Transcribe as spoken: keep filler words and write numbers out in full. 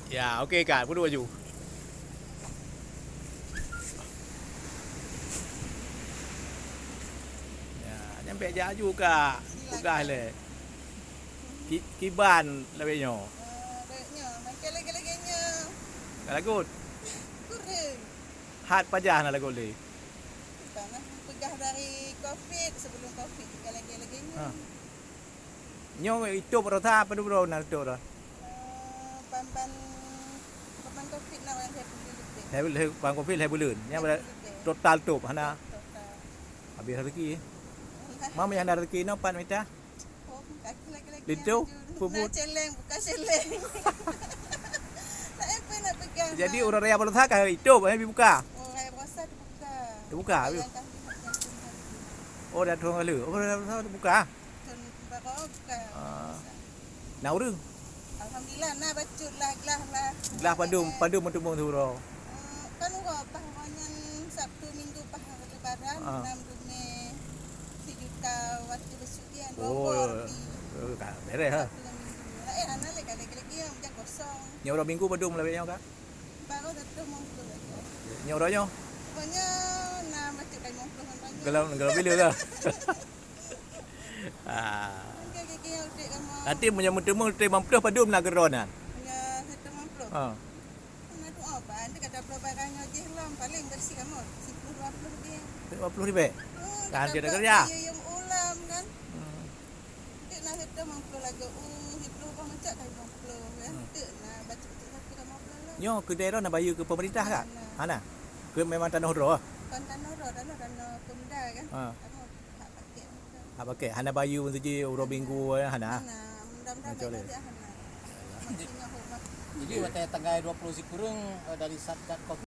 Ya, okey Kak, peuduek laju. Ya, nyan bèk jak laju Kak. Peugah lé. Ki-, kiban lawét nyoe. Ah, lawét nyoe, makai lagèe-lagèe nyoe. Ka lagot. Kureueng. Hat pajan na lagot lé. Bukan lah, peugah dari covid, sebelum covid juga lagèe-lagèe nyoe. Ha. Nyoe itôb rasa apa dulu na itôb dah? Eh, ban-ban, ban covid na lhèe buleuen leubèh. Lhèe, lhèe, ban covid lhèe buleuen. Nyan lhèe buleuen leubèh. Total tôb hana. Total. Habis rezeki. Alah. Mam nyang na rezeki nyoe pat mita. Oh, bukan lagi-lagi. Linto, puput. Nak celeng, bukan celeng. Tak apa nak pegang. Jadi, nah, ureueng raya Baroesa ka itôb, eh, dibuka? Oh, raya Baroesa dibuka. Dibuka, habis? Yang tahun lima belas, yang tahun lima belas. Oh, dah tahun lalu. Oh, raya Baroesa dibuka? Tahun baru buka. Ah. Raya Baroesa. Na ureueng? Alhamdulillah, na bacut lah, glah lah. Glah padum, eh, padum meuteumèe siuroe? Eh, kan uroe, bah uroe nyan Sabtu Minggu bah Lebaran, ah, nam dumèe sijuta watèe beusudien, dua bor di. Oh, ka bèrèh, ha. Sabtu ngon Minggu. Laén hana lé, ka lagèe-lagèe nyang meujak kosong. Nyoe uroe Minggu padum lawét nyoe, Kak? Baru seratus lima puluh lagèe. Nyoe uroe nyoe? Uroe nyoe na bacut ka lima puluh ngon uroe nyoe. Golom, golom bila, Kak? Ah. Nanti meunyoe meuteumèe seratus lima puluh padum na keudroe nyan? Ya, seratus lima puluh. Ha. Na doa ban, dia kata pula barang nyoe jih lom, paling bersih kamoe, sepuluh dua puluh dia. Dua puluh ribèe? Hmm, kan kita kerja. Yum ulam kan. Hmm. Dia na seratus lima puluh lagi, uh, sepuluh bah macam kan lima puluh kan. Hmm. Dia na baca-baca satu lima puluh lah. Nyoe keudè droe na bayeue keu pemerintah, Kak? Hana. Hana? Keu memang tanoh droe? Bukan tanoh droe, tanoh, tanoh Pemda kan. Ha. Tanoh hak pakai Pemda. Hak pakai. Hana bayeue meuseuti uroe Minggu, eh, hana? Hana. Mudah-mudahan baik-baik hana. Makin nyoe bah. Jadi, watèe tanggai dua puluh sikureueng, eh, dari Satgas Covid